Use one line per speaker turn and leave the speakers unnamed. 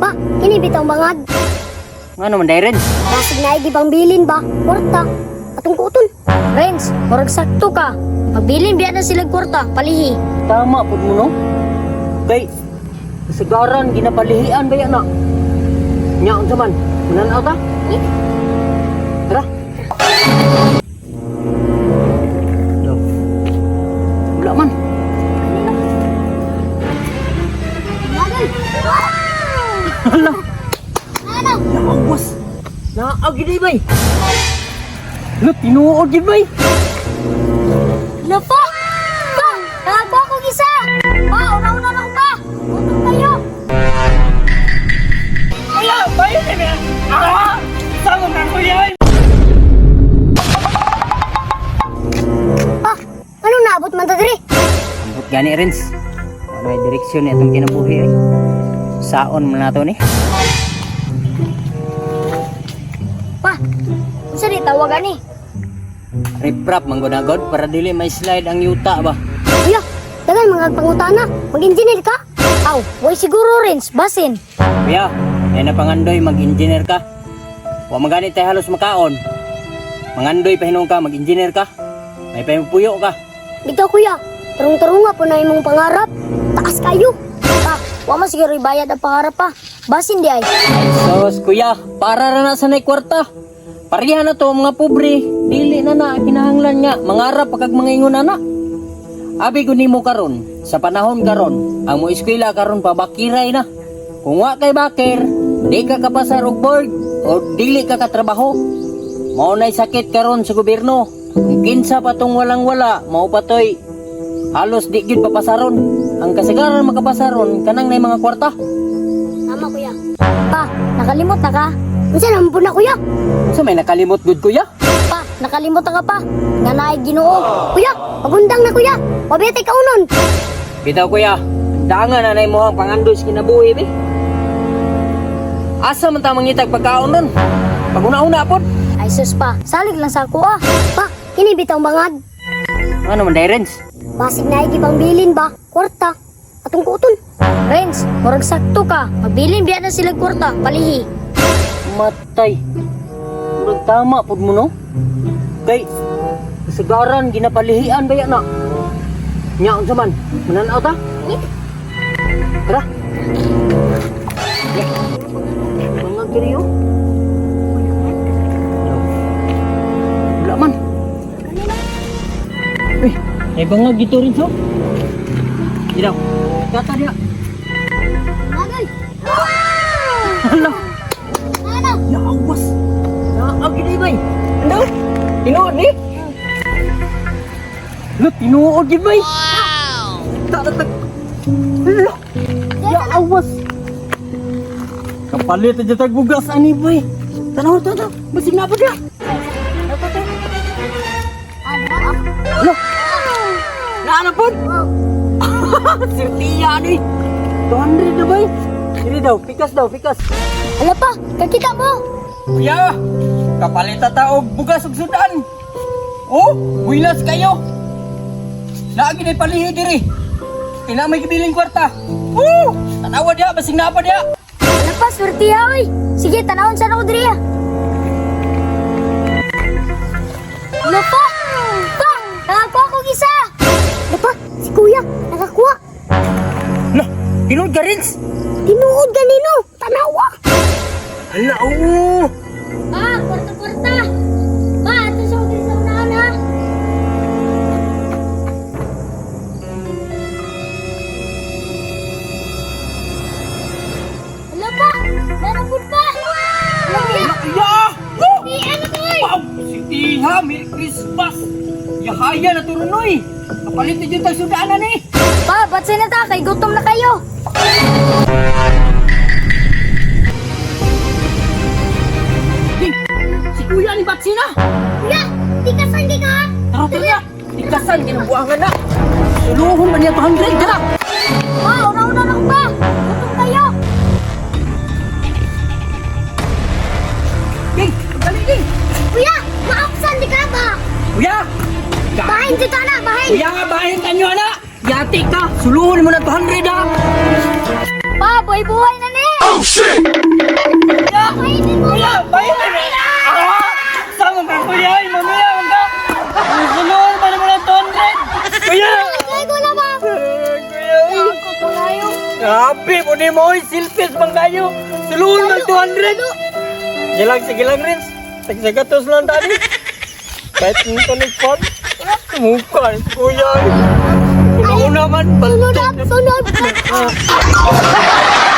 Pa, kini bitang bangag.
Ngano man day, Renz?
Basig na gibang bilin ba? Kwarta. Atong kuton. Renz, murag sakto ka. Pagbilin biya na sila kwarta, palihi.
Tama pud mo no. Kay kasagaran ginapalihian ba yan na? Nya unsa man? Mananaw ta? Tara. Daw. Wala man. Hala.
Ano?
Naawas. Naag gid bay. Lo tinuod gid bay.
Lapa! Pa! Nakakuha ko isa! Pa, una-una na ko pa! Gutom kayo!
Kuya, bayo na. Ah! Sama na kuya.
Pa, anong naabot man ta diri?
Ambot gani Renz. Ano ay direksyon ni atong kinabuhi ay. Saon man nato ni.
Pa, unsa di tawag ani?
Riprap manggunagod para dili may slide ang yuta ba.
Kuya, dagan mga pangutana. Mag-engineer ka? Aw, way siguro Renz, basin.
Kuya, ay napangandoy mag-engineer ka. Wa magani tayo halos makaon. Mangandoy pahinuon ka, mag-engineer ka. May pahimupuyo ka.
Bitaw kuya, tarong-tarong nga po na imong pangarap. Taas kayo. Pa, wa man siguro ibayad ang pangarap pa. Basin di ay.
Sos, kuya, para ra na sa nay kwarta. Pareha na to mga pobre. Dili na na kinahanglan nga mangarap pa kag mga ingon ana. Abi gud nimo karon, sa panahon karon, ang mo eskwela karon pabakiray na. Kung wa kay bakir, di ka kapasar og board o dili ka katrabaho. Mao nay sakit karon sa gobyerno. Kung kinsa pa tong walang-wala, mao pa toy halos di gyud papasaron. Ang kasagaran makapasaron kanang nay mga kwarta.
Tama kuya. Pa, nakalimot na ka? Unsa naman po na kuya?
Sa may nakalimot gud kuya.
Pa, nakalimot na ka pa. Nga naay Ginoo. Kuya, pagundang na kuya. Pabete ka unon.
Bitaw kuya, daangan na mo ang pangandoy sa kinabuhi be. Asa man ta mangitag pagkaon ron? Paguna-una pod.
Ay sus pa, salig lang sa ako ah. Pa, kini bitang bangag.
Ano man day Renz?
Basig na gibang bilin ba? Kwarta. Atong kuton. Renz, murag sakto ka. Pagbilin biya na sila kwarta, palihi.
Matay. Murag tama pod mo no. Kay kasagaran ginapalihian ba na? Nya unsa man? Mananaw ta? Tara. Mga kiriyo. Wala man. Uy, may bangag dito rin so. Dito. Kata dia.
Bagay.
Hala.
Ano?
Naawas. Naag gid bay. Ano? Tinuod ni? Lo, tinuod gid bay. Wow. Ta ta ta. Lo. Yaawas. Kapalit aja tag bugas ani bay. Tanaw tanaw. Basig na pa dia. Lo. Naana pod. Sirtiya ni. 200 na bay. Diri daw, pikas daw, pikas.
Ala pa, kakita mo.
Kuya, kapalit ta og bugas ug sudan. Oh, builas kayo. Naagi na palihi diri. Kina may gibiling kwarta. Oh, tanawa diha basig naa pa diha.
Ala pa, swerte ha, oy. Sige, tanawon sana ko diri ah. Ala pa! Pa! Nakakuha ko isa! Ala pa, si kuya, nakakuha.
Lah, tinuod ka Rins?
Tinuod ganino, tanawa.
Hala, oo.
Pa, kwarta-kwarta. Pa, ato sa diri sa unahan ha. Ala pa, narapod pa. Ala kuya,
Ya! Oh!
di ano to oy?
Wow! Si Tiha, Merry Christmas! Yahaya na turunoy! Kapalit na dyan tayo sudanan eh!
Pa, ba't na ta? Kay gutom na kayo.
Hey, si Kuya ni Batsina!
Kuya, tikasan di ka.
Tara, tara! Ikasan, kinabuangan na! Suluhon man niya 200, tara!
Pa, una-una na ko pa. Gutom kayo.
Ding! Dali, ding!
Kuya, maapsan di ka ba?
Kuya!
Bahin dito na, bahin.
Kuya, bahin kanyo na! Yati ka! Suluhon mo na 200 ha!
Pa, buhay-buhay na ni.
Kuya, bayad na! Ah! Sama ka, kuya! Ay, mamaya, wag ka! Sulod pa naman ang 200! Kuya!
Ay, ko na ba?
Kuya!
Ako po kayo.
Grabe, kunin mo, oy, silpis bang kayo? Sulod ng 200! Sige lang, sige lang, Rins. Tagsagatos lang tadi. Kahit nito ni Fon. Mukha, kuya. Una-una man,
Sunod
balto.
up, sunod.
Ah.